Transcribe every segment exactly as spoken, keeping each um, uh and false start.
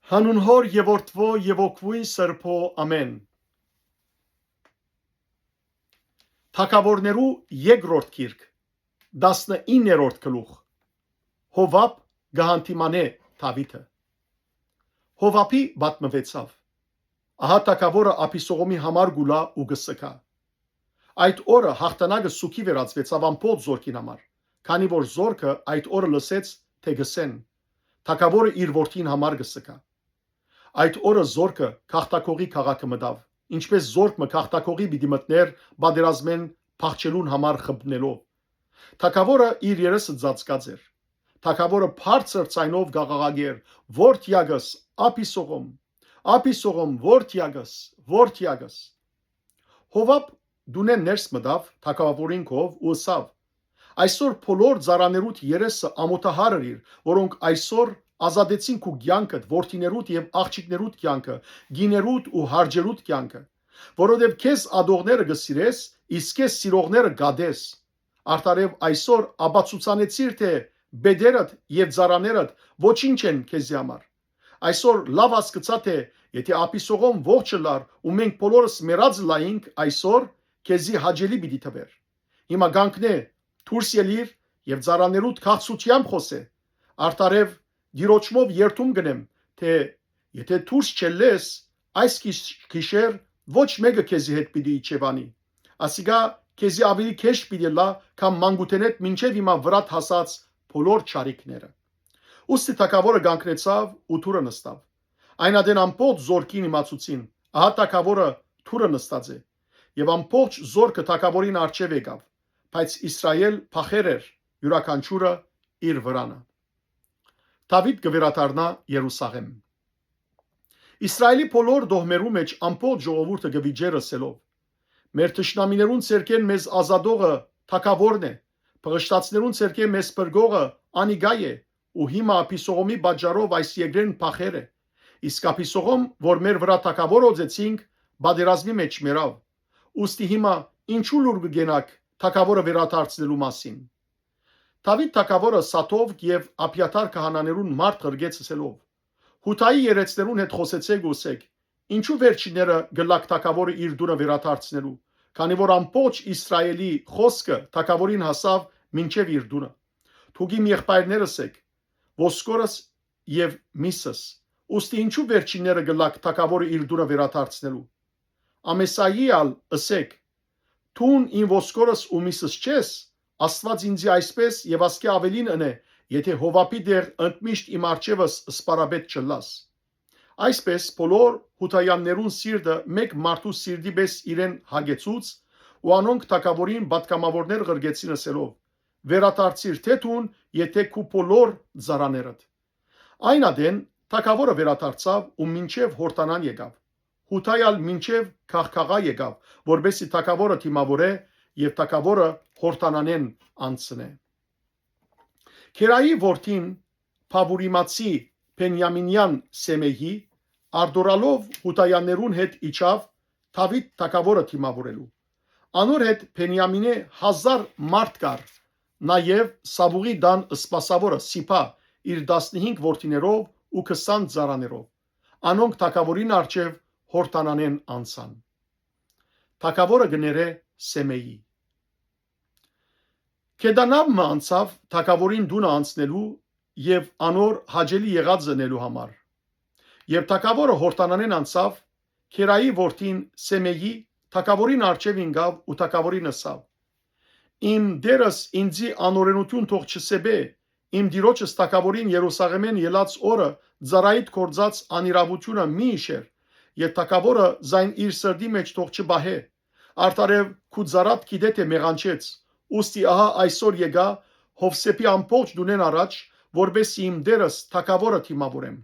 Հանուն Հօր եւ Որդւոյ եւ Հոգւոյն Սրբոյ, ամէն։ Թագաւորներու երկրորդ գիրք, տասնիններորդ գլուխ։ Յովաբ կը հանդիմանէ Դաւիթը։ Յովաբի պատմուեցաւ. «Ահա թագաւորը Աբիսողոմի համար կու լայ ու կը սգայ»։ Այդ օրը յաղթանակը սուգի վերածուեցաւ ամբողջ զօրքին համար, քանի որ զօրքը այդ օրը լսեց թէ կ'ըսեն. «Թագաւորը իր որդին համար կը սգայ»։ Այդ օրը զօրքը գաղթակողի քաղաքը մտաւ, ինչպէս զօրք մը գաղթակողի պիտի մտնէր պատերազմէն փախչելուն համար խմբնելով։ Թագաւորը իր երեսը ծածկած էր։ Թագաւորը բարձր ձայնով կ'աղաղակէր. «Որդեակս, Աբիսողոմ, Աբիսողոմ, որդեակս, որդեակս»։ Յովաբ տունէն ներս մտաւ թագաւորին քով ու ըսաւ. «Այսօր բոլոր ծառաներուդ երեսը ամօթահար ըրիր, որոնք այսօր ազատեցին քու կեանքդ, որդիներուդ եւ աղջիկներուդ կեանքը, կիներուդ ու հարջերուդ կեանքը, որովհետեւ քեզ ատողները կը սիրես, իսկ քեզ սիրողները կատես։ Արդարեւ այսօր ապացուցանեցիր թէ պետերդ եւ ծառաներդ ոչինչ են քեզի համար։ Այսօր լաւ հասկցայ թէ եթէ Աբիսողոմ ողջ ըլլար ու մենք բոլորս մեռած ըլլայինք այսօր, քեզի հաճելի պիտի թուէր։ Հիմա կանգնէ, դուրս ելիր եւ ծառաներուդ քաղցրութեամբ խօսէ։ Արդարեւ Տիրոջմով երդում կ'ընեմ թէ եթէ դուրս չելլես, այս գիշ-, գիշեր ոչ մէկը քեզի հետ պիտի իջեւանի։ Ասիկա քեզի աւելի գէշ պիտի ըլլայ, քան մանկութենէդ մինչեւ հիմա վրադ հասած բոլոր չարիքները»։ Ուստի թագաւորը կանգնեցաւ ու դուռը նստաւ։ Այն ատեն ամբողջ զօրքին իմացուցին. «Ահա թագաւորը դուռը նստած է»։ Եւ ամբողջ զօրքը թագաւորին առջեւ եկաւ, բայց Իսրայէլ փախեր էր, իւրաքանչիւրը իր վրանը։ Դաւիթ կը վերադառնայ Երուսաղէմ։ Իսրայէլի բոլոր տոհմերու մէջ ամբողջ ժողովուրդը կը վիճէր ըսելով. «Մեր թշնամիներուն ձեռքէն մեզ ազատողը թագաւորն է, բղշտացիներուն ձեռքէն մեզ փրկողը անիկա է, ու հիմա Աբիսողոմի պատճառով այս երկրէն փախեր է։ Իսկ Աբիսողոմ, որ մեր վրայ թագաւոր օծեցինք, պատերազմի մէջ մեռաւ։ Ուստի հիմա ինչո՞ւ լուր կը կենաք թագաւորը վերադարձնելու մասին»։ Դաւիթ թագաւորը Սադովկ եւ Աբիաթար քահանաներուն մարդ ղրկեց ըսելով. «Յուդայի երեցներուն հետ խօսեցէք ու ըսէք. ինչո՞ւ վերջինները կ'ըլլաք թագաւորը իր տունը վերադարձնելու, քանի որ ամբողջ Իսրայէլի խօսքը թագաւորին հասաւ մինչեւ իր տունը։ Դուք իմ եղբայրներս էք, ոսկորս եւ միսս, ուստի ինչո՞ւ վերջինները կ'ըլլաք թագաւորը իր տունը վերադարձնելու։ Ամեսայի ալ ըսէք. դուն իմ ոսկորս ու միսս չես, Աստուած ինծի այսպէս եւ ասկէ աւելին ընէ, եթէ Յովաբի տեղ ընդմիշտ իմ առջեւս սպարապետ չըլլաս»։ Այսպէս բոլոր Յուդայաններուն սիրտը մէկ մարդու սիրտի պէս իրեն հագեցուց, ու անոնք թագաւորին պատգամաւորներ ղրկեցին ըսելով. «Վերադարձիր թէ դուն, եթէ քու բոլոր ծառաներդ»։ Այն ատեն թագաւորը վերադարձաւ ու մինչեւ Յորդանան եկաւ։ Յուդայ ալ մինչեւ քաղքաղայ եկաւ, որպէս զի թագաւորը դիմաւորէ եւ թագաւորը Յորդանանէն անցնէ։ Գերայի որդին Բաւուրիմացի Բենիամինեան Սեմէյի արտորալով Յուդայաններուն հետ իջաւ Դաւիթ թագաւորը դիմաւորելու։ Անոր հետ Բենիամինէ հազար մարդ կար, նաեւ Սաւուղի տան սպասաւորը Սիբա իր տասնհինգ որդիներով ու քսան ծառաներով։ Անոնք թագաւորին առջեւ Յորդանանէն անցան։ Թագաւորը կը ներէ Սեմէյի։ Գետանաւ մը անցաւ թագաւորին տունը անցնելու եւ անոր հաճելի եղածը ընելու համար։ Երբ թագաւորը Յորդանանէն անցաւ, Գերայի որդին Սեմէյի թագաւորին առջեւ ինկաւ ու թագաւորին ըսաւ. «Իմ տերս ինծի անօրէնութիւն թող չսեպէ, իմ տիրոջս թագաւորին Երուսաղէմէն ելած օրը ծառայիդ գործած անիրաւութիւնը մի յիշեր, եւ թագաւորը զայն իր սրտի մէջ թող չպահէ։ Արդարեւ քու ծառադ գիտէ թէ մեղանչեց, ուստի ահա այսօր եկայ Յովսէփի ամբողջ տունէն առաջ, որպէս զի իմ տերս թագաւորը դիմաւորեմ»։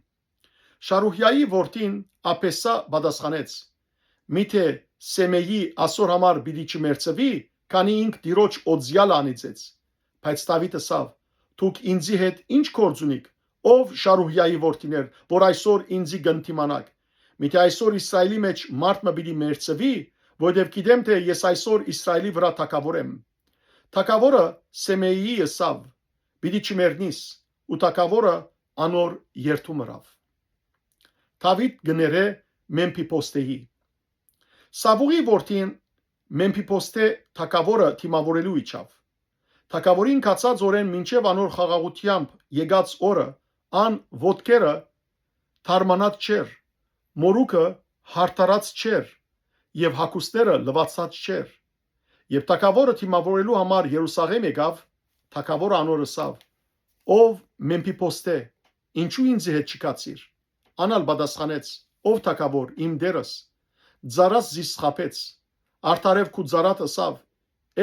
Շարուհիայի որդին Աբեսա պատասխանեց. «Միթէ Սեմէյի ասոր համար պիտի չմեռցուի, քանի ինք Տիրոջ օծեալը անիծեց»։ Բայց Դաւիթ ըսաւ. «Դուք ինծի հետ ի՞նչ գործ ունիք, ով Շարուհիայի որդիներ, որ այսօր ինծի կ'ընդդիմանաք։ Միթէ այսօր Իսրայէլի մէջ մարդ մը պիտի մեռցուի, որովհետեւ գիտեմ թէ ես այսօր Իսրայէլի վրայ թագաւոր եմ»։ Թագաւորը Սեմէյի ըսաւ. «Պիտի չմեռնիս»։ Ու թագաւորը անոր երդում ըրաւ։ Դաւիթ կը ներէ Մեմփիփոստեի։ Սաւուղի որդին Մեմփիփոստե թագաւորը դիմաւորելու իջաւ։ Թագաւորին գացած օրէն մինչեւ անոր խաղաղութեամբ եկած օրը ան ոտքերը թարմանած չէր, մօրուքը յարդարած չէր եւ հագուստները լուացած չէր։ Երբ թագաւորը դիմաւորելու համար Երուսաղէմ եկաւ, թագաւորը անոր ըսաւ. «Ով Մեմփիփոստե, ինչո՞ւ ինծի հետ չգացիր»։ Ան ալ պատասխանեց. «Ով թագաւոր, իմ տերս, ծառաս զիս խաբեց։ Արդարեւ քու ծառադ ըսաւ.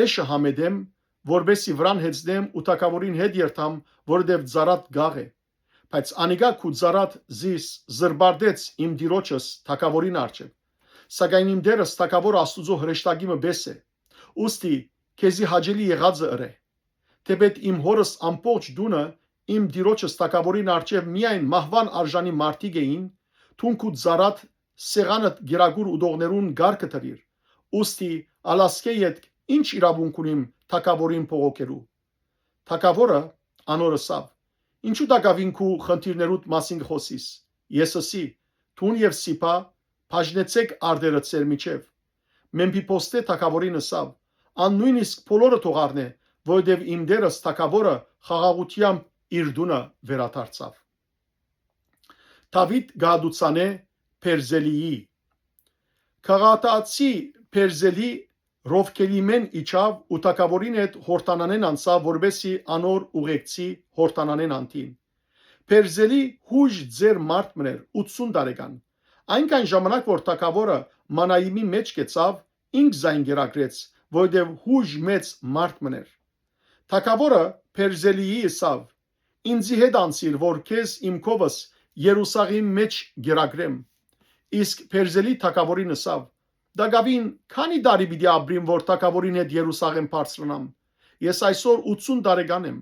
"Էշը համետեմ, որպէսզի վրան հեծնեմ ու թագաւորին հետ երթամ, որովհետեւ ծառադ գաղ է"։ Բայց անիկա քու ծառադ զիս զրպարտեց իմ տիրոջս թագաւորին առջեւ։ Սակայն իմ տերս թագաւոր Աստուծոյ հրեշտակի մը պէս է։ Ուստի քեզի հաճելի եղածը ըրէ։ Թէպէտ իմ հօրս ամբողջ տունը իմ տիրոջս թագաւորին առջեւ միայն մահուան արժանի մարդիկ էին, դուն քու ծառադ սեղանդ կերակուր ուտողներուն կարգը դրիր, ուստի ալ ասկէ ետք ի՞նչ իրաւունք ունիմ թագաւորին բողոքելու»։ Թագաւորը անոր ըսաւ. «Ինչո՞ւ տակաւին քու խնդիրներուդ մասին կը խօսիս։ Ես ըսի. "Դուն եւ Սիփա բաժնեցէք արտերը ձեր միջեւ"։ Մեմփիփոստե թագաւորին ըսաւ. "Ան նոյնիսկ բոլորը թող առնէ, որովհետեւ իմ տերս թագաւորը խաղաղութեամբ իր տունը վերադարձաւ"։ Դաւիթ գահդուցանէ Բերզելիի։ Գաղատացի Բերզելի Ռովքելիմէն իջաւ ու թագաւորին հետ Յորդանանէն անցաւ, որպէսզի անոր ուղեկցի Յորդանանէն անդին։ Բերզելի յուժ ծեր մարդ մըն էր, ութսուն տարեկան։ Այնքան ժամանակ որ թագաւորը Մանայիմի մէջ կեցաւ, ինք զայն կերակրեց, որովհետեւ յուժ մեծ մարդ մըն էր։ Թագաւորը Բերզելիի ըսաւ. "Ինծի հետ անցիր, որ քեզ իմ քովս Երուսաղէմ մէջ կերակրեմ"։ Իսկ Բերզելի թագաւորին ըսաւ. "Տակաւին քանի՞ տարի պիտի ապրիմ, որ թագաւորին հետ Երուսաղէմ բարձրանամ։ Ես այսօր ութսուն տարեկան եմ։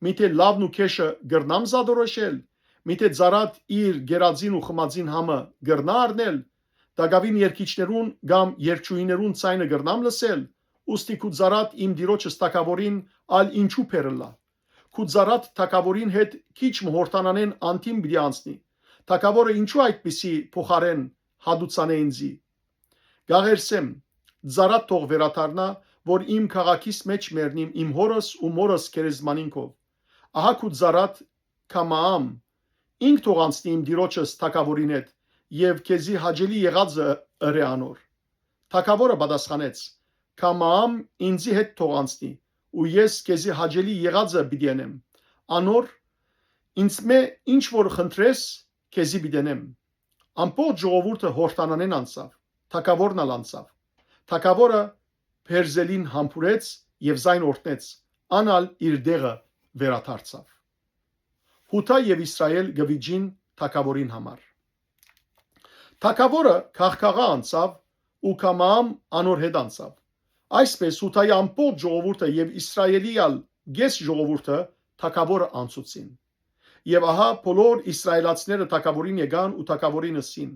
Միթէ լաւն ու գեշը կրնամ զատորոշել, միթէ ծառադ իր կերածին ու խմածին համը կրնա առնել, տակաւին երգիչներուն կամ երգչուհիներուն ձայնը կրնամ լսել, ուստի քու ծառադ իմ տիրոջս թագաւորին ալ ինչու բեռ ըլլայ։ Քու ծառադ թագաւորին հետ քիչ մը Յորդանանէն անդին պիտի անցնի։ Թագաւորը ինչու այդպիսի փոխարէն հատուցանէ ինծի։ Կաղերսեմ, ծառադ թող վերադառնայ, որ իմ քաղաքիս մէջ մեռնիմ իմ հօրս ու մօրս գերեզմանին քով։ Ահա քու ծառադ Քամաամ, ինք թող անցնի իմ տիրոջս թագաւորին հետ եւ քեզի հաճելի եղածը ըրէ անոր"։ Թագաւորը պատասխանեց. "Քամաամ ինծի հետ թող անցնի ու ես քեզի հաճելի եղածը պիտի ընեմ անոր, ինձմէ ինչ որ խնդրես, քեզի պիտի ընեմ"։ Ամբողջ ժողովուրդը Յորդանանէն անցաւ, թագաւորն ալ անցաւ։ Թագաւորը Բերզելին համբուրեց եւ զայն օրհնեց, ան ալ իր տեղը վերադարձաւ։ Յուդա եւ Իսրայէլ կը վիճին թագաւորին համար։ Թագաւորը քաղքաղայ անցաւ ու Քամաամ անոր հետ անցաւ։ Այսպէս Յուդայի ամբողջ ժողովուրդը եւ Իսրայէլի ալ կէս ժողովուրդը թագաւորը անցուցին։ Եւ ահա բոլոր իսրայէլացիները թագաւորին եկան ու թագաւորին ըսին.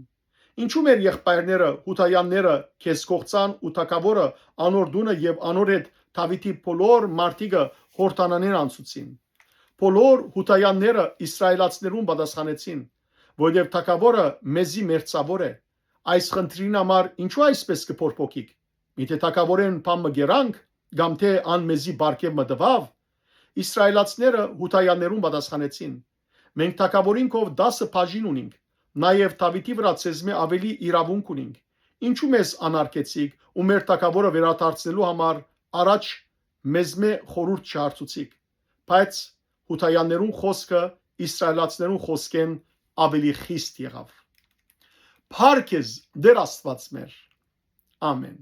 "Ինչո՞ւ մեր եղբայրները, Յուդայանները քեզ կողցան ու թագաւորը անոր տունը եւ անոր հետ Դաւիթի բոլոր մարդիկը Յորդանանէն անցուցին"։ Բոլոր Յուդայանները իսրայէլացիներուն պատասխանեցին. "Որովհետեւ թագաւորը մեզի մերձաւոր է։ Այս խնդրին համար ինչո՞ւ այսպէս կը բորբոքիք։ Միթէ թագաւորէն բան մը կերա՞նք, կամ թէ ան մեզի պարգեւ մը տուաւ"։ Իսրայէլացիները Յուդայաններուն պատասխանեցին. "Մենք թագաւորին քով տասը բաժին ունինք, նաեւ Դաւիթի վրայ ձեզմէ աւելի իրաւունք ունինք։ Ինչո՞ւ մեզ անարգեցիք ու մեր թագաւորը վերադարձնելու համար առաջ մեզմէ խորհուրդ չհարցուցիք"։ Բայց Յուդայաններուն խօսքը իսրայէլացիներուն խօսքէն աւելի խիստ եղաւ։ Փառք քեզ, Տէր Աստուած մեր։ Ամեն։